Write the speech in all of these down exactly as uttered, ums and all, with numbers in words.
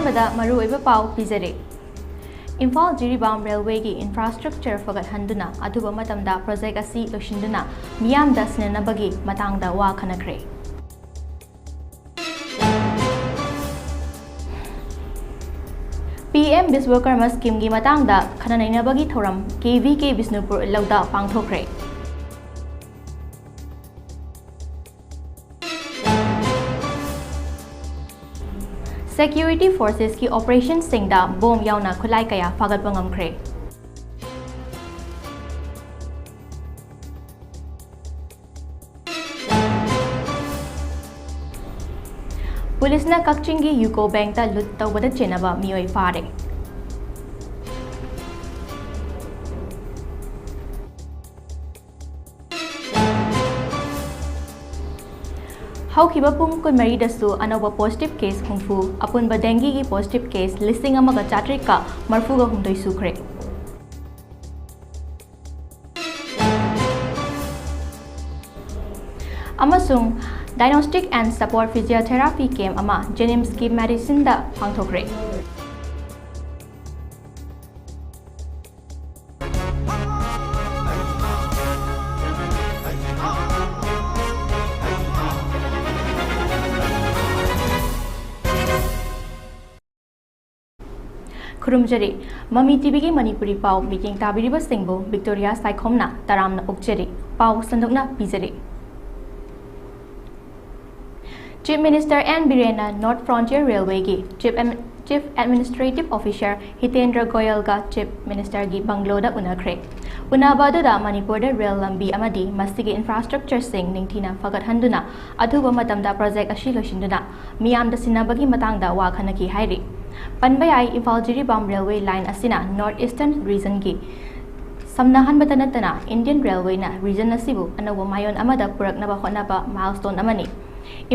ꯑꯍꯥꯟꯕꯗ ꯃꯔꯨꯑꯣꯏꯕ ꯄꯥꯎ ꯄꯤꯖꯔꯤ꯫ ꯏꯝꯐꯥꯜ ꯖꯤꯔꯤꯕꯥꯝ ꯔꯦꯜꯋꯦꯒꯤ ꯏꯟꯐ꯭ꯔꯥꯁ꯭ꯇ꯭ꯔꯛꯆꯔ ꯐꯒꯠꯍꯟꯗꯨꯅ ꯑꯊꯨꯕ ꯃꯇꯝꯗ ꯄ꯭ꯔꯣꯖꯦꯛ ꯑꯁꯤ ꯂꯣꯏꯁꯤꯟꯗꯨꯅ ꯃꯤꯌꯥꯝꯗ ꯁꯤꯟꯅꯅꯕꯒꯤ ꯃꯇꯥꯡꯗ ꯋꯥ ꯈꯟꯅꯈ꯭ꯔꯦ꯫ ꯄꯤ ꯑꯦꯝ ꯕꯤꯁ꯭ꯋꯀꯔꯃ ꯁ꯭ꯀꯤꯝꯒꯤ ꯃꯇꯥꯡꯗ ꯈꯟꯅ ꯅꯩꯅꯕꯒꯤ ꯊꯧꯔꯝ ꯀꯦ ꯚꯤ ꯀꯦ ꯕꯤꯁꯅꯨꯄꯨꯔ ꯂꯧꯗ ꯄꯥꯡꯊꯣꯛꯈ꯭ꯔꯦ꯫ ꯁꯦꯀ꯭ꯌꯨꯔꯤꯇꯤ ꯐꯣꯔꯁꯦꯁꯀꯤ ꯑꯣꯄꯔꯦꯁꯟꯁꯤꯡꯗ ꯕꯣꯝ ꯌꯥꯎꯅ ꯈꯨꯠꯂꯥꯏ ꯀꯌꯥ ꯐꯥꯒꯠꯄ ꯉꯝꯈ꯭ꯔꯦ꯫ ꯄꯨꯂꯤꯁꯅ ꯀꯛꯆꯤꯡꯒꯤ ꯌꯨꯀꯣ ꯕꯦꯡꯛꯇ ꯂꯨꯠ ꯇꯧꯕꯗ ꯆꯦꯟꯅꯕ ꯃꯤꯑꯣꯏ ꯐꯥꯔꯦ꯫ ꯍꯧꯈꯤꯕ ꯄꯨꯡ ꯀꯨꯟꯃꯔꯤꯗꯁꯨ ꯑꯅꯧꯕ ꯄꯣꯖꯤꯇꯤꯚ ꯀꯦꯁ ꯍꯨꯝꯐꯨ, ꯑꯄꯨꯟꯕ ꯗꯦꯡꯒꯤꯒꯤ ꯄꯣꯖꯤꯇꯤꯚ ꯀꯦꯁ ꯂꯤꯁꯤꯡ ꯑꯃꯒ ꯆꯥꯇ꯭ꯔꯦꯠꯀ ꯃꯔꯤꯐꯨꯒ ꯍꯨꯝꯗꯣꯏ ꯁꯨꯈ꯭ꯔꯦ꯫ ꯑꯃꯁꯨꯡ Diagnostic and Support Physiotherapy Camp ꯑꯃ ꯖꯦꯅꯤꯝꯁꯀꯤ ꯃꯦꯗꯤꯁꯟꯗ ꯄꯥꯡꯊꯣꯛꯈ꯭ꯔꯦ꯫ ꯈꯨꯔꯨꯝꯖꯔꯤ꯫ ꯃꯃꯤ ꯇꯤꯚꯤꯒꯤ ꯃꯅꯤꯄꯨꯔꯤ ꯄꯥꯎ ꯃꯤꯠꯌꯦꯡ ꯇꯥꯕꯤꯔꯤꯕꯁꯤꯡꯕꯨ ꯚꯤꯛꯇꯣꯔꯤꯌꯥ ꯁꯥꯏꯈꯣꯝꯅ ꯇꯔꯥꯝꯅ ꯑꯣꯛꯆꯔꯤ꯫ ꯄꯥꯎ ꯁꯟꯗꯣꯛꯅ ꯄꯤꯖꯔꯤ꯫ ꯆꯤꯐ ꯃꯤꯅꯤꯁꯇꯔ ꯑꯦꯟ ꯕꯤꯔꯦꯟꯅ ꯅꯣꯔꯠ ꯐ꯭ꯔꯣꯟꯇꯤꯌꯔ ꯔꯦꯜꯋꯦꯒꯤ chief M-, chief administrative officer Hitendra ꯒꯣꯌꯜꯒ ꯆꯤꯐ ꯃꯤꯅꯤꯁꯇꯔꯒꯤ ꯕꯪꯒ꯭ꯂꯣꯗ ꯎꯅꯈ꯭ꯔꯦ꯫ ꯎꯅꯕ ꯑꯗꯨꯗ ꯃꯅꯤꯄꯨꯔꯗ ꯔꯦꯜ ꯂꯝꯕꯤ ꯑꯃꯗꯤ ꯃꯁꯤꯒꯤ ꯏꯟꯐ꯭ꯔꯥꯁ꯭ꯇ꯭ꯔꯛꯆꯔꯁꯤꯡ ꯅꯤꯡꯊꯤꯅ ꯐꯒꯠꯍꯟꯗꯨꯅ ꯑꯊꯨꯕ ꯃꯇꯝꯗ ꯄ꯭ꯔꯣꯖꯦꯛ ꯑꯁꯤ ꯂꯣꯏꯁꯤꯟꯗꯨꯅ ꯃꯤꯌꯥꯝꯗ ꯁꯤꯟꯅꯕꯒꯤ ꯃꯇꯥꯡꯗ ꯋꯥ ꯈꯟꯅꯈꯤ ꯍꯥꯏꯔꯤ꯫ ꯄꯟꯕ ꯌꯥꯏ, ꯏꯝꯐꯥꯜ ꯖꯤꯔꯤꯕꯥꯝ ꯔꯦꯜꯋꯦ ꯂꯥꯏꯟ ꯑꯁꯤꯅ ꯅꯣꯔꯠ ꯏꯁꯇꯔꯟ ꯔꯤꯖꯟꯒꯤ ꯁꯝꯅꯍꯟꯕꯇ ꯅꯠꯇꯅ ꯏꯟꯗꯤꯌꯟ ꯔꯦꯜꯋꯦꯅ ꯔꯤꯖꯟ ꯑꯁꯤꯕꯨ ꯑꯅꯧꯕ ꯃꯥꯏꯑꯣꯟ ꯑꯃꯗ ꯄꯨꯔꯛꯅꯕ ꯍꯣꯠꯅꯕ ꯃꯥꯏꯜꯁ꯭ꯇꯣꯟ ꯑꯃꯅꯤ꯫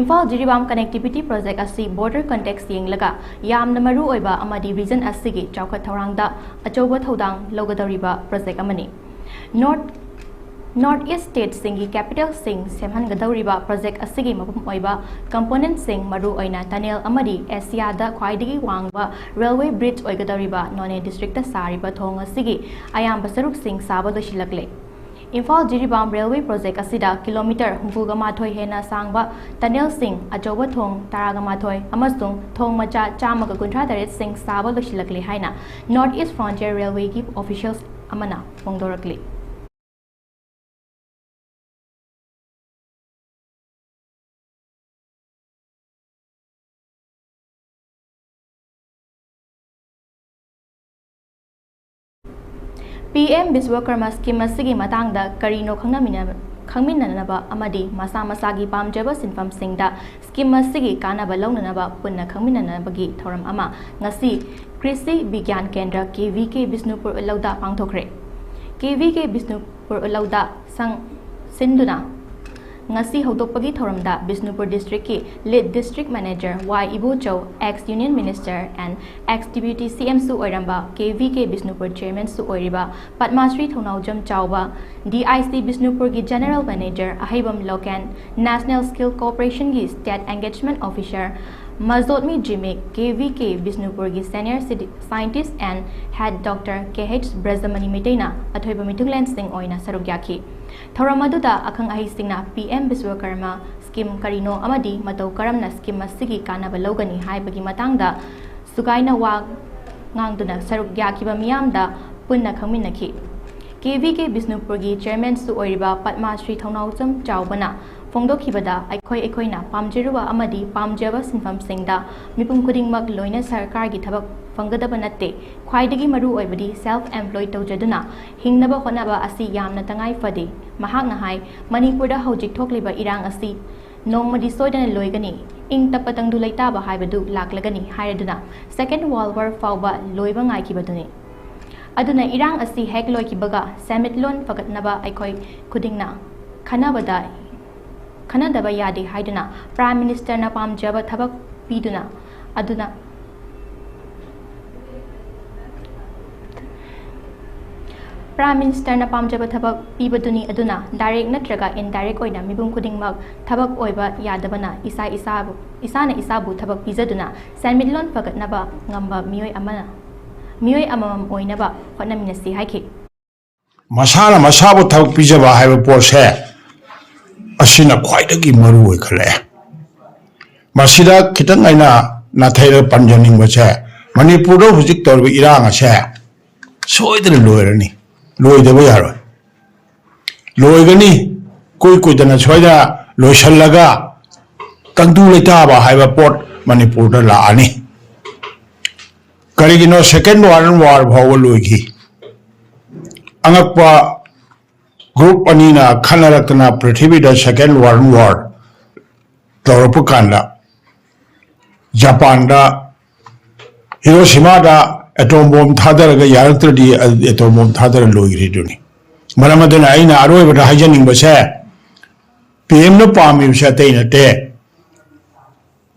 ꯏꯝꯐꯥꯜ ꯖꯤꯔꯤꯕꯥꯝ ꯀꯅꯦꯛꯇꯤꯚꯤꯇꯤ ꯄ꯭ꯔꯣꯖꯦꯛ ꯑꯁꯤ ꯕꯣꯔꯗꯔ ꯀꯟꯇꯦꯛꯁ ꯌꯦꯡꯂꯒ ꯌꯥꯝꯅ ꯃꯔꯨ ꯑꯣꯏꯕ ꯑꯃꯗꯤ ꯔꯤꯖꯟ ꯑꯁꯤꯒꯤ ꯆꯥꯎꯈꯠ ꯊꯧꯔꯥꯡꯗ ꯑꯆꯧꯕ ꯊꯧꯗꯥꯡ ꯂꯧꯒꯗꯧꯔꯤꯕ ꯄ꯭ꯔꯣꯖꯦꯛ ꯑꯃꯅꯤ꯫ ꯅꯣꯔꯠ North East stateꯁꯤꯡꯒꯤ capitalꯁꯤꯡ ꯁꯦꯝꯍꯟꯒꯗꯧꯔꯤꯕ project ꯑꯁꯤꯒꯤ ꯃꯄꯨꯝ ꯑꯣꯏꯕ componentꯁꯤꯡ, ꯃꯔꯨꯑꯣꯏꯅ tunnel ꯑꯃꯗꯤ ꯑꯦꯁꯤꯌꯥꯗ ꯈ꯭ꯋꯥꯏꯗꯒꯤ ꯋꯥꯡꯕ railway bridge ꯑꯣꯏꯒꯗꯧꯔꯤꯕ ꯅꯣꯅꯦ districtꯇ ꯁꯥꯔꯤꯕ ꯊꯣꯡ ꯑꯁꯤꯒꯤ ꯑꯌꯥꯝꯕ ꯁꯔꯨꯛꯁꯤꯡ ꯁꯥꯕ ꯂꯣꯏꯁꯤꯜꯂꯛꯂꯦ꯫ ꯏꯝꯐꯥꯜ ꯖꯤꯔꯤꯕꯥꯝ railway project ꯑꯁꯤꯗ kilometre ꯍꯨꯝꯐꯨꯒ ꯃꯥꯊꯣꯏ ꯍꯦꯟꯅ ꯁꯥꯡꯕ tunnelꯁꯤꯡ, ꯑꯆꯧꯕ ꯊꯣꯡ ꯇꯔꯥꯒ ꯃꯥꯊꯣꯏ ꯑꯃꯁꯨꯡ ꯊꯣꯡ ꯃꯆꯥ ꯆꯥꯝꯃꯒ ꯀꯨꯟꯊ꯭ꯔꯥ ꯇꯔꯦꯠꯁꯤꯡ ꯁꯥꯕ ꯂꯣꯏꯁꯤꯜꯂꯛꯂꯦ ꯍꯥꯏꯅ North East Frontier Railwayꯒꯤ officials ꯑꯃꯅ ꯐꯣꯡꯗꯣꯔꯛꯂꯤ꯫ ꯄꯤ ꯑꯦꯝ ꯕꯤꯁ꯭ꯋꯀꯔꯃ scheme ꯑꯁꯤꯒꯤ ꯃꯇꯥꯡꯗ ꯀꯔꯤꯅꯣ ꯈꯪꯅꯃꯤꯟꯅ-, ꯈꯪꯃꯤꯟꯅꯅꯕ ꯑꯃꯗꯤ ꯃꯁꯥ ꯃꯁꯥꯒꯤ ꯄꯥꯝꯖꯕ ꯁꯤꯟꯐꯝꯁꯤꯡꯗ scheme ꯑꯁꯤꯒꯤ ꯀꯥꯟꯅꯕ ꯂꯧꯅꯅꯕ ꯄꯨꯟꯅ ꯈꯪꯃꯤꯟꯅꯅꯕꯒꯤ ꯊꯧꯔꯝ ꯑꯃ ꯉꯁꯤ ꯀ꯭ꯔꯤꯁꯤ ꯕꯤꯒ꯭ꯌꯥꯟ ꯀꯦꯟꯗ꯭ꯔ, ꯀꯦ ꯚꯤ ꯀꯦ, ꯕꯤꯁꯅꯨꯄꯨꯔ ꯎꯠꯂꯧꯗ ꯄꯥꯡꯊꯣꯛꯈ꯭ꯔꯦ꯫ ꯀꯦ ꯚꯤ ꯀꯦ ꯕꯤꯁꯅꯨꯄꯨꯔ ꯎꯠꯂꯧꯗ ꯁꯪ-, ꯁꯤꯟꯗꯨꯅ ꯉꯁꯤ ꯍꯧꯗꯣꯛꯄꯒꯤ ꯊꯧꯔꯝꯗ Bishnupur districtꯀꯤ lead district manager Y Ibochou, ex union minister and ex deputy C Mꯁꯨ ꯑꯣꯏꯔꯝꯕ, ꯀꯦ ꯚꯤ ꯀꯦ ꯕꯤꯁꯅꯨꯄꯨꯔ chairmanꯁꯨ ꯑꯣꯏꯔꯤꯕ ꯄꯗꯃꯥꯁ꯭ꯔꯤ ꯊꯧꯅꯥꯎꯖꯝ ꯆꯥꯎꯕ, D I C ꯕꯤꯁꯅꯨꯄꯨꯔꯒꯤ general manager ꯑꯍꯩꯕꯝ ꯂꯣꯀꯦꯟ, National Skill Corporationꯒꯤ state engagement officer ꯃꯖꯣꯠꯃꯤ ꯖꯤꯃꯤꯛ, ꯀꯦ ꯚꯤ ꯀꯦ ꯕꯤꯁꯅꯨꯄꯨꯔꯒꯤ senior scientist and head doctor K H Brajamani ꯃꯩꯇꯩꯅ ꯑꯊꯣꯏꯕ ꯃꯤꯊꯨꯡꯂꯦꯟꯁꯤꯡ ꯑꯣꯏꯅ ꯁꯔꯨꯛ ꯌꯥꯈꯤ꯫ ꯊꯧꯔꯝ ꯑꯗꯨꯗ ꯑꯈꯪ ꯑꯍꯩꯁꯤꯡꯅ ꯄꯤ ꯑꯦꯝ ꯕꯤꯁ꯭ꯋꯀꯔꯃ scheme ꯀꯔꯤꯅꯣ ꯑꯃꯗꯤ ꯃꯇꯧ ꯀꯔꯝꯅ scheme ꯑꯁꯤꯒꯤ ꯀꯥꯟꯅꯕ ꯂꯧꯒꯅꯤ ꯍꯥꯏꯕꯒꯤ ꯃꯇꯥꯡꯗ ꯁꯨꯒꯥꯏꯅ ꯋꯥ ꯉꯥꯡꯗꯨꯅ ꯁꯔꯨꯛ ꯌꯥꯈꯤꯕ ꯃꯤꯌꯥꯝꯗ ꯄꯨꯟꯅ ꯈꯪꯃꯤꯟꯅꯈꯤ꯫ ꯀꯦ ꯚꯤ ꯀꯦ ꯕꯤꯁꯅꯨꯄꯨꯔꯒꯤ chairmanꯁꯨ ꯑꯣꯏꯔꯤꯕ ꯄꯗꯃꯥꯁ꯭ꯔꯤ ꯊꯧꯅꯥꯎꯖꯝ ꯆꯥꯎꯕꯅ ꯐꯣꯡꯗꯣꯛꯈꯤꯕꯗ, ꯑꯩꯈꯣꯏ ꯑꯩꯈꯣꯏꯅ ꯄꯥꯝꯖꯔꯨꯕ ꯑꯃꯗꯤ ꯄꯥꯝꯖꯕ ꯁꯤꯟꯐꯝꯁꯤꯡꯗ ꯃꯤꯄꯨꯝ ꯈꯨꯗꯤꯡꯃꯛ ꯂꯣꯏꯅ ꯁꯔꯀꯥꯔꯒꯤ ꯊꯕꯛ ꯐꯪꯒꯗꯕ ꯅꯠꯇꯦ꯫ ꯈ꯭ꯋꯥꯏꯗꯒꯤ ꯃꯔꯨ ꯑꯣꯏꯕꯗꯤ self employed ꯇꯧꯖꯗꯨꯅ ꯍꯤꯡꯅꯕ ꯍꯣꯠꯅꯕ ꯑꯁꯤ ꯌꯥꯝꯅ ꯇꯉꯥꯏ ꯐꯗꯦ꯫ ꯃꯍꯥꯛꯅ ꯍꯥꯏ, ꯃꯅꯤꯄꯨꯔꯗ ꯍꯧꯖꯤꯛ ꯊꯣꯛꯂꯤꯕ ꯏꯔꯥꯡ ꯑꯁꯤ ꯅꯣꯡꯃꯗꯤ ꯁꯣꯏꯗꯅ ꯂꯣꯏꯒꯅꯤ, ꯏꯪ ꯇꯞꯄ ꯇꯪꯗꯨ ꯂꯩꯇꯥꯕ ꯍꯥꯏꯕꯗꯨ ꯂꯥꯛꯂꯒꯅꯤ ꯍꯥꯏꯔꯗꯨꯅ Second World War ꯐꯥꯎꯕ ꯂꯣꯏꯕ ꯉꯥꯏꯈꯤꯕꯗꯨꯅꯤ꯫ ꯑꯗꯨꯅ ꯏꯔꯥꯡ ꯑꯁꯤ ꯍꯦꯛ ꯂꯣꯏꯈꯤꯕꯒ ꯁꯦꯟꯃꯤꯠꯂꯣꯟ ꯐꯒꯠꯅꯕ ꯑꯩꯈꯣꯏ ꯈꯨꯗꯤꯡꯅ ꯈꯟꯅꯕꯗ, ꯈꯟꯅꯗꯕ ꯌꯥꯗꯦ ꯍꯥꯏꯗꯨꯅ Prime Ministerꯅ ꯄꯥꯝꯖꯕ ꯊꯕꯛ ꯄꯤꯗꯨꯅ, ꯑꯗꯨꯅ Prime Ministerꯅ ꯄꯥꯝꯖꯕ ꯊꯕꯛ ꯄꯤꯕꯗꯨꯅꯤ, ꯑꯗꯨꯅ direct ꯅꯠꯇ꯭ꯔꯒ indirect ꯑꯣꯏꯅ ꯃꯤꯄꯨꯝ ꯈꯨꯗꯤꯡꯃꯛ ꯊꯕꯛ ꯑꯣꯏꯕ ꯌꯥꯗꯕꯅ ꯏꯁꯥ ꯏꯁꯥꯕꯨ, ꯏꯁꯥꯅ ꯏꯁꯥꯕꯨ ꯊꯕꯛ ꯄꯤꯖꯗꯨꯅ ꯁꯦꯟꯃꯤꯠꯂꯣꯟ ꯐꯒꯠꯅꯕ ꯉꯝꯕ ꯃꯤꯑꯣꯏ ꯑꯃꯅ, ꯃꯤꯑꯣꯏ ꯑꯃꯃꯝ ꯑꯣꯏꯅꯕ ꯍꯣꯠꯅꯃꯤꯟꯅꯁꯤ ꯍꯥꯏꯈꯤ꯫ ꯃꯁꯥꯅ ꯃꯁꯥꯕꯨ ꯊꯕꯛ ꯄꯤꯖꯕ ꯍꯥꯏꯕ ꯄꯣꯠꯁꯦ ꯑꯁꯤꯅ ꯈ꯭ꯋꯥꯏꯗꯒꯤ ꯃꯔꯨ ꯑꯣꯏꯈꯠꯂꯛꯑꯦ꯫ ꯃꯁꯤꯗ ꯈꯤꯇꯪ ꯑꯩꯅ ꯅꯥꯊꯩꯔꯒ ꯄꯟꯖꯅꯤꯡꯕꯁꯦ, ꯃꯅꯤꯄꯨꯔꯗ ꯍꯧꯖꯤꯛ ꯇꯧꯔꯤꯕ ꯏꯔꯥꯡ ꯑꯁꯦ ꯁꯣꯏꯗꯅ ꯂꯣꯏꯔꯅꯤ, ꯂꯣꯏꯗꯕ ꯌꯥꯔꯣꯏ, ꯂꯣꯏꯒꯅꯤ꯫ ꯀꯨꯏ ꯀꯨꯏꯗꯅ ꯁꯣꯏꯗꯅ ꯂꯣꯏꯁꯤꯜꯂꯒ ꯇꯪꯗꯨ ꯂꯩꯇꯥꯕ ꯍꯥꯏꯕ ꯄꯣꯠ ꯃꯅꯤꯄꯨꯔꯗ ꯂꯥꯛꯑꯅꯤ꯫ ꯀꯔꯤꯒꯤꯅꯣ second world war ꯐꯥꯎꯕ ꯂꯣꯏꯈꯤ꯫ ꯑꯉꯛꯄ group ꯑꯅꯤꯅ ꯈꯠꯅꯔꯛꯇꯅ ꯄ꯭ꯔꯤꯊꯤꯕꯤꯗ second world war ꯇꯧꯔꯛꯄ ꯀꯥꯟꯗ ꯖꯄꯥꯟꯗ ꯍꯤꯔꯣꯁꯤꯃꯥꯗ atom bomb ꯊꯥꯗꯔꯒ ꯌꯥꯔꯛꯇ꯭ꯔꯗꯤ atom bomb ꯊꯥꯗꯔ ꯂꯣꯏꯈ꯭ꯔꯤꯗꯨꯅꯤ꯫ ꯃꯔꯝ ꯑꯗꯨꯅ ꯑꯩꯅ ꯑꯔꯣꯏꯕꯗ ꯍꯥꯏꯖꯅꯤꯡꯕꯁꯦ, ꯄꯤ ꯑꯦꯝꯅ ꯄꯥꯝꯃꯤꯕꯁꯦ ꯑꯇꯩ ꯅꯠꯇꯦ,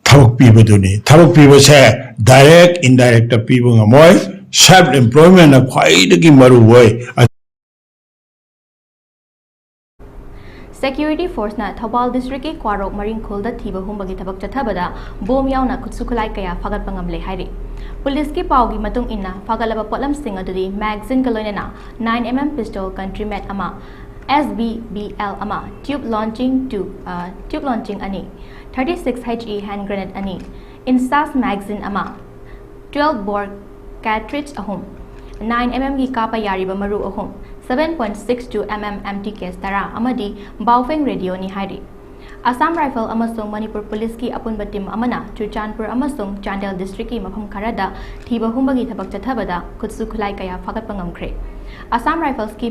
ꯊꯕꯛ ꯄꯤꯕꯗꯨꯅꯤ꯫ ꯊꯕꯛ ꯄꯤꯕꯁꯦ direct indirectꯇ ꯄꯤꯕ ꯉꯝꯃꯣꯏ꯫ Self employmentꯅ ꯈ꯭ꯋꯥꯏꯗꯒꯤ ꯃꯔꯨ ꯑꯣꯏ꯫ Security forceꯅ ꯊꯧꯕꯥꯜ districtꯀꯤ ꯀ꯭ꯋꯥꯔꯣꯛ ꯃꯔꯤꯡꯈꯣꯜꯗ ꯊꯤꯕ ꯍꯨꯝꯕꯒꯤ ꯊꯕꯛ ꯆꯠꯊꯕꯗ ꯕꯣꯝ ꯌꯥꯎꯅ ꯈꯨꯠꯁꯨ ꯈꯨꯠꯂꯥꯏ ꯀꯌꯥ ꯐꯥꯒꯠꯄ ꯉꯝꯂꯦ ꯍꯥꯏꯔꯤ꯫ ꯄꯨꯂꯤꯁꯀꯤ ꯄꯥꯎꯒꯤ ꯃꯇꯨꯡ ꯏꯟꯅ ꯐꯥꯒꯠꯂꯕ ꯄꯣꯠꯂꯝꯁꯤꯡ ꯑꯗꯨꯗꯤ magazineꯒ ꯂꯣꯏꯅꯅ nine mm pistol country made ꯑꯃ, S B B L ꯑꯃ, tube launching two, tube launching ꯑꯅꯤ, thirty six H E hand grenade ꯑꯅꯤ, INSAS magazine ꯑꯃ, twelve bore cartridge ꯑꯍꯨꯝ, nine mmꯒꯤ ꯀꯥꯞꯄ ꯌꯥꯔꯤꯕ ꯃꯔꯨ ꯑꯍꯨꯝ, seven point six two mm empty case ꯇꯔꯥ ꯑꯃꯗꯤ Baofeng radioꯅꯤ ꯍꯥꯏꯔꯤ꯫ Assam Rifle ꯑꯃꯁꯨꯡ ꯃꯅꯤꯄꯨꯔ ꯄꯨꯂꯤꯁꯀꯤ ꯑꯄꯨꯟꯕ team ꯑꯃꯅ ꯆꯨꯔꯆꯥꯟꯄꯨꯔ ꯑꯃꯁꯨꯡ ꯆꯥꯟꯗꯦꯜ districtꯀꯤ ꯃꯐꯝ ꯈꯔꯗ ꯊꯤꯕ ꯍꯨꯝꯕꯒꯤ ꯊꯕꯛ ꯆꯠꯊꯕꯗ ꯈꯨꯠꯁꯨ ꯈꯨꯠꯂꯥꯏ ꯀꯌꯥ ꯐꯥꯒꯠꯄ ꯉꯝꯈ꯭ꯔꯦ꯫ Assam Riflesꯀꯤ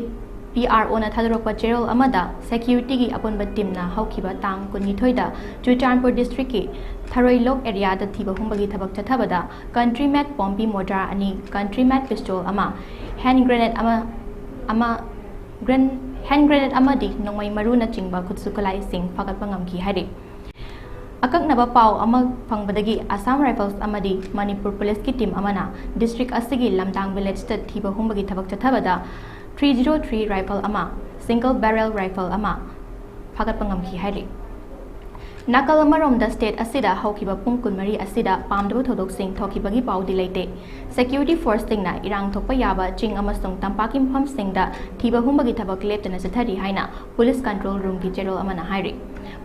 P R Oꯅ ꯊꯥꯗꯣꯔꯛꯄ ꯆꯦꯔꯣꯜ ꯑꯃꯗ securityꯒꯤ ꯑꯄꯨꯟꯕ teamꯅ ꯍꯧꯈꯤꯕ ꯇꯥꯡ ꯀꯨꯟꯅꯤꯊꯣꯏꯗ ꯆꯨꯔꯆꯥꯟꯄꯨꯔ districtꯀꯤ ꯊꯔꯣꯏꯂꯣꯛ areaꯗ ꯊꯤꯕ ꯍꯨꯝꯕꯒꯤ ꯊꯕꯛ ꯆꯠꯊꯕꯗ country made ꯄꯣꯝꯄꯤ ꯃꯣꯗ꯭ꯔꯥ ꯑꯅꯤ, country made pistol ꯑꯃ, hand grenade ꯑꯃ, ꯑꯃ, gren-, hand grenade ꯑꯃꯗꯤ ꯅꯣꯡꯃꯩ ꯃꯔꯨꯅꯆꯤꯡꯕ ꯈꯨꯠꯁꯨ ꯈꯨꯠꯂꯥꯏꯁꯤꯡ ꯐꯥꯒꯠꯄ ꯉꯝꯈꯤ ꯍꯥꯏꯔꯤ꯫ ꯑꯀꯛꯅꯕ ꯄꯥꯎ ꯑꯃ ꯐꯪꯕꯗꯒꯤ Assam Rifles ꯑꯃꯗꯤ ꯃꯅꯤꯄꯨꯔ ꯄꯨꯂꯤꯁꯀꯤ team ꯑꯃꯅ district ꯑꯁꯤꯒꯤ ꯂꯝꯗꯥꯡ villageꯇ ꯊꯤꯕ ꯍꯨꯝꯕꯒꯤ ꯊꯕꯛ ꯆꯠꯊꯕꯗ ꯊ꯭ꯔꯤ ꯖꯤꯔꯣ ꯊ꯭ꯔꯤ ꯔꯥꯏꯐꯜ ꯑꯃ, ꯁꯤꯡꯒꯜ ꯕꯦꯔꯦꯜ ꯔꯥꯏꯐꯜ ꯑꯃ ꯐꯥꯒꯠꯄ ꯉꯝꯈꯤ ꯍꯥꯏꯔꯤ꯫ ꯅꯥꯀꯜ ꯑꯃꯔꯣꯝꯗ, ꯁ꯭ꯇꯦꯠ ꯑꯁꯤꯗ ꯍꯧꯈꯤꯕ ꯄꯨꯡ ꯀꯨꯟꯃꯔꯤ ꯑꯁꯤꯗ ꯄꯥꯝꯗꯕ ꯊꯧꯗꯣꯛꯁꯤꯡ ꯊꯣꯛꯈꯤꯕꯒꯤ ꯄꯥꯎꯗꯤ ꯂꯩꯇꯦ꯫ ꯁꯦꯀ꯭ꯌꯨꯔꯤꯇꯤ ꯐꯣꯔꯁꯁꯤꯡꯅ ꯏꯔꯥꯡ ꯊꯣꯛꯄ ꯌꯥꯕ ꯆꯤꯡ ꯑꯃꯁꯨꯡ ꯇꯝꯄꯥꯛꯀꯤ ꯃꯐꯝꯁꯤꯡꯗ ꯊꯤꯕ ꯍꯨꯝꯕꯒꯤ ꯊꯕꯛ ꯂꯦꯞꯇꯅ ꯆꯠꯊꯔꯤ ꯍꯥꯏꯅ ꯄꯨꯂꯤꯁ ꯀꯟꯇ꯭ꯔꯣꯜ ꯔꯨꯝꯒꯤ ꯖꯦꯅꯔꯦꯜ ꯑꯃꯅ ꯍꯥꯏꯔꯤ꯫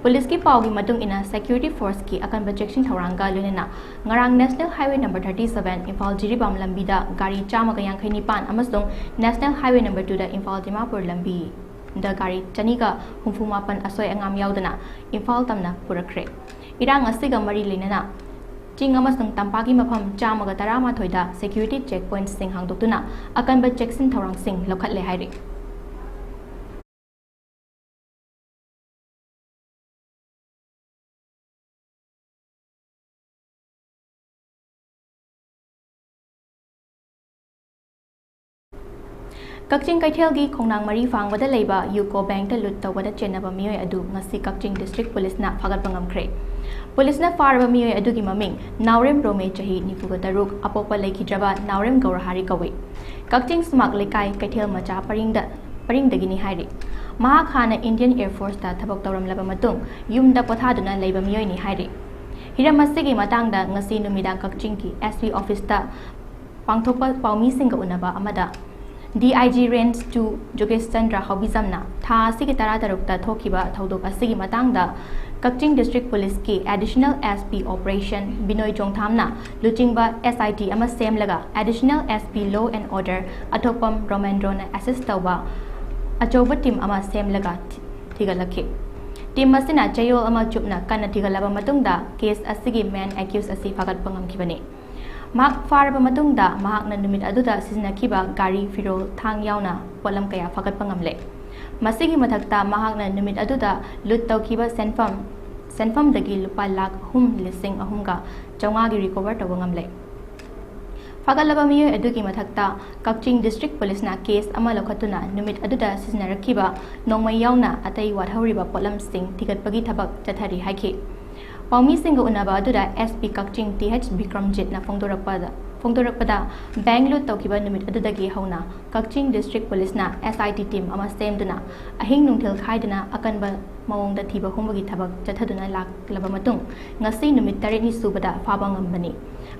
ꯄꯨꯂꯤꯁꯀꯤ ꯄꯥꯎꯒꯤ ꯃꯇꯨꯡ ꯏꯟꯅ, ꯁꯦꯀ꯭ꯌꯨꯔꯤꯇꯤ ꯐꯣꯔꯁꯀꯤ ꯑꯀꯟꯕ ꯆꯦꯛꯁꯤꯟ ꯊꯧꯔꯥꯡꯒ ꯂꯣꯏꯅꯅ ꯉꯔꯥꯡ national highway number thirty seven Imphal Jiribam ꯂꯝꯕꯤꯗ ꯒꯥꯔꯤ ꯆꯥꯝꯃꯒ ꯌꯥꯡꯈꯩ ꯅꯤꯄꯥꯟ ꯑꯃꯁꯨꯡ ꯅꯦꯁꯅꯦꯜ ꯍꯥꯏꯋꯦ ꯅꯝꯕꯔ ꯇꯨꯗ ꯏꯝꯐꯥꯜ ꯗꯤꯃꯥꯄꯨꯔ ꯂꯝꯕꯤꯗ ꯒꯥꯔꯤ ꯆꯅꯤꯒ ꯍꯨꯝꯐꯨ ꯃꯥꯄꯟ ꯑꯁꯣꯏ ꯑꯉꯥꯝ ꯌꯥꯎꯗꯅ ꯏꯝꯐꯥꯜ ꯇꯝꯅ ꯄꯨꯔꯛꯈ꯭ꯔꯦ꯫ ꯏꯔꯥꯡ ꯑꯁꯤꯒ ꯃꯔꯤ ꯂꯩꯅꯅ ꯆꯤꯡ ꯑꯃꯁꯨꯡ ꯇꯝꯄꯥꯛꯀꯤ ꯃꯐꯝ ꯆꯥꯝꯃꯒ ꯇꯔꯥꯃꯥꯊꯣꯏꯗ ꯁꯦꯀ꯭ꯌꯨꯔꯤꯇꯤ ꯆꯦꯛ ꯄꯣꯏꯟꯠꯁꯤꯡ ꯍꯥꯡꯗꯣꯛꯇꯨꯅ ꯑꯀꯟꯕ ꯆꯦꯛꯁꯤꯟ ꯊꯧꯔꯥꯡꯁꯤꯡ ꯂꯧꯈꯠꯂꯦ ꯍꯥꯏꯔꯤ꯫ ꯀꯛꯆꯤꯡ ꯀꯩꯊꯦꯜꯒꯤ ꯈꯣꯡꯅꯥꯡ ꯃꯔꯤ ꯐꯥꯡꯕꯗ ꯂꯩꯕ ꯌꯨꯀꯣ ꯕꯦꯡꯛꯇ ꯂꯨꯠ ꯇꯧꯕꯗ ꯆꯦꯟꯅꯕ ꯃꯤꯑꯣꯏ ꯑꯗꯨ ꯉꯁꯤ ꯀꯛꯆꯤꯡ ꯗꯤꯁꯇ꯭ꯔꯤꯛ ꯄꯨꯂꯤꯁꯅ ꯐꯥꯒꯠꯄ ꯉꯝꯈ꯭ꯔꯦ꯫ ꯄꯨꯂꯤꯁꯅ ꯐꯥꯔꯕ ꯃꯤꯑꯣꯏ ꯑꯗꯨꯒꯤ ꯃꯃꯤꯡ ꯅꯥꯎꯔꯦꯝ ꯔꯣꯃꯦ, ꯆꯍꯤ ꯅꯤꯐꯨꯒ ꯇꯔꯨꯛ, ꯑꯄꯣꯛꯄ ꯂꯩꯈꯤꯗ꯭ꯔꯕ ꯅꯥꯎꯔꯦꯝ ꯒꯧꯔꯍꯥꯔꯤ ꯀꯧꯏ꯫ ꯀꯛꯆꯤꯡ ꯁꯨꯃꯥꯛ ꯂꯩꯀꯥꯏ ꯀꯩꯊꯦꯜ ꯃꯆꯥ ꯄꯔꯤꯡꯗ, ꯄꯔꯤꯡꯗꯒꯤꯅꯤ ꯍꯥꯏꯔꯤ꯫ ꯃꯍꯥꯛ ꯍꯥꯟꯅ ꯏꯟꯗꯤꯌꯟ ꯑꯦꯌꯔ ꯐꯣꯔꯁꯇ ꯊꯕꯛ ꯇꯧꯔꯝꯂꯕ ꯃꯇꯨꯡ ꯌꯨꯝꯗ ꯄꯣꯊꯥꯗꯨꯅ ꯂꯩꯕ ꯃꯤꯑꯣꯏꯅꯤ ꯍꯥꯏꯔꯤ꯫ ꯍꯤꯔꯝ ꯑꯁꯤꯒꯤ ꯃꯇꯥꯡꯗ ꯉꯁꯤ ꯅꯨꯃꯤꯗꯥꯡ ꯀꯛꯆꯤꯡꯒꯤ ꯑꯦꯁ ꯄꯤ ꯑꯣꯐꯤꯁꯇ ꯄꯥꯡꯊꯣꯛꯄ ꯄꯥꯎꯃꯤꯁꯤꯡꯒ ꯎꯅꯕ ꯑꯃꯗ, D I G range two ꯖꯣꯒꯦꯁ ꯆꯟꯗ꯭ꯔ ꯍꯥꯎꯕꯤꯖꯝꯅ ꯊꯥ ꯑꯁꯤꯒꯤ ꯇꯔꯥꯇꯔꯨꯛꯇ ꯊꯣꯛꯈꯤꯕ ꯊꯧꯗꯣꯛ ꯑꯁꯤꯒꯤ ꯃꯇꯥꯡꯗ ꯀꯛꯆꯤꯡ ꯗꯤꯁꯇ꯭ꯔꯤꯛ ꯄꯨꯂꯤꯁꯀꯤ additional S P operation Binoy ꯆꯣꯡꯊꯥꯝꯅ ꯂꯨꯆꯤꯡꯕ ꯑꯦꯁ ꯑꯥꯏ ꯇꯤ ꯑꯃ ꯁꯦꯝꯂꯒ additional S P law and order ꯑꯊꯣꯛꯄꯝ ꯔꯣꯃꯦꯟꯗ꯭ꯔꯣꯅ ꯑꯦꯁꯤꯁ ꯇꯧꯕ ꯑꯆꯧꯕ ꯇꯤꯝ ꯑꯃ ꯁꯦꯝꯂꯒ ꯊꯤ-, ꯊꯤꯒꯠꯂꯛꯈꯤ꯫ ꯇꯤꯝ ꯑꯁꯤꯅ ꯆꯌꯣꯜ ꯑꯃ ꯆꯨꯞꯅ ꯀꯟꯅ ꯊꯤꯒꯠꯂꯕ ꯃꯇꯨꯡꯗ ꯀꯦꯁ ꯑꯁꯤꯒꯤ ꯃꯦꯟ ꯑꯦꯀ꯭ꯌꯨꯁ ꯑꯁꯤ ꯐꯥꯒꯠꯄ ꯉꯝꯈꯤꯕꯅꯤ꯫ ꯃꯍꯥꯛ ꯐꯥꯔꯕ ꯃꯇꯨꯡꯗ ꯃꯍꯥꯛꯅ ꯅꯨꯃꯤꯠ ꯑꯗꯨꯗ ꯁꯤꯖꯤꯟꯅꯈꯤꯕ ꯒꯥꯔꯤ, ꯐꯤꯔꯣꯜ, ꯊꯥꯡ ꯌꯥꯎꯅ ꯄꯣꯠꯂꯝ ꯀꯌꯥ ꯐꯥꯒꯠꯄ ꯉꯝꯂꯦ꯫ ꯃꯁꯤꯒꯤ ꯃꯊꯛꯇ ꯃꯍꯥꯛꯅ ꯅꯨꯃꯤꯠ ꯑꯗꯨꯗ ꯂꯨꯠ ꯇꯧꯈꯤꯕ ꯁꯦꯟꯐꯝ, ꯁꯦꯟꯐꯝꯗꯒꯤ ꯂꯨꯄꯥ ꯂꯥꯈ ꯑꯍꯨꯝ ꯂꯤꯁꯤꯡ ꯑꯍꯨꯝꯒ ꯆꯥꯝꯃꯉꯥꯒꯤ ꯔꯤꯀꯣꯚꯔ ꯇꯧꯕ ꯉꯝꯂꯦ꯫ ꯐꯥꯒꯠꯂꯕ ꯃꯤꯑꯣꯏ ꯑꯗꯨꯒꯤ ꯃꯊꯛꯇ ꯀꯛꯆꯤꯡ ꯗꯤꯁꯇ꯭ꯔꯤꯛ ꯄꯨꯂꯤꯁꯅ ꯀꯦꯁ ꯑꯃ ꯂꯧꯈꯠꯇꯨꯅ ꯅꯨꯃꯤꯠ ꯑꯗꯨꯗ ꯁꯤꯖꯤꯟꯅꯔꯛꯈꯤꯕ ꯅꯣꯡꯃꯩ ꯌꯥꯎꯅ ꯑꯇꯩ ꯋꯥꯠꯍꯧꯔꯤꯕ ꯄꯣꯠꯂꯝꯁꯤꯡ ꯊꯤꯒꯠꯄꯒꯤ ꯊꯕꯛ ꯆꯠꯊꯔꯤ ꯍꯥꯏꯈꯤ꯫ ꯄꯥꯎꯃꯤꯁꯤꯡꯒ ꯎꯅꯕ ꯑꯗꯨꯗ ꯑꯦꯁ ꯄꯤ ꯀꯛꯆꯤꯡ ꯇꯤ ꯑꯩꯆ ꯕꯤꯀ꯭ꯔꯝꯖꯤꯠꯅ ꯐꯣꯡꯗꯣꯔꯛꯄꯗ, ꯐꯣꯡꯗꯣꯔꯛꯄꯗ, ꯕꯦꯡꯛ ꯂꯨꯠ ꯇꯧꯈꯤꯕ ꯅꯨꯃꯤꯠ ꯑꯗꯨꯗꯒꯤ ꯍꯧꯅ ꯀꯛꯆꯤꯡ ꯗꯤꯁꯇ꯭ꯔꯤꯛ ꯄꯨꯂꯤꯁꯅ ꯑꯦꯁ ꯑꯥꯏ ꯇꯤ ꯇꯤꯝ ꯑꯃ ꯁꯦꯝꯗꯨꯅ ꯑꯍꯤꯡ ꯅꯨꯡꯊꯤꯜ ꯈꯥꯏꯗꯅ ꯑꯀꯟꯕ ꯃꯑꯣꯡꯗ ꯊꯤꯕ ꯍꯨꯝꯕꯒꯤ ꯊꯕꯛ ꯆꯠꯊꯗꯨꯅ ꯂꯥꯛꯂꯕ ꯃꯇꯨꯡ, ꯉꯁꯤ ꯅꯨꯃꯤꯠ ꯇꯔꯦꯠꯅꯤ ꯁꯨꯕꯗ ꯐꯥꯕ ꯉꯝꯕꯅꯤ꯫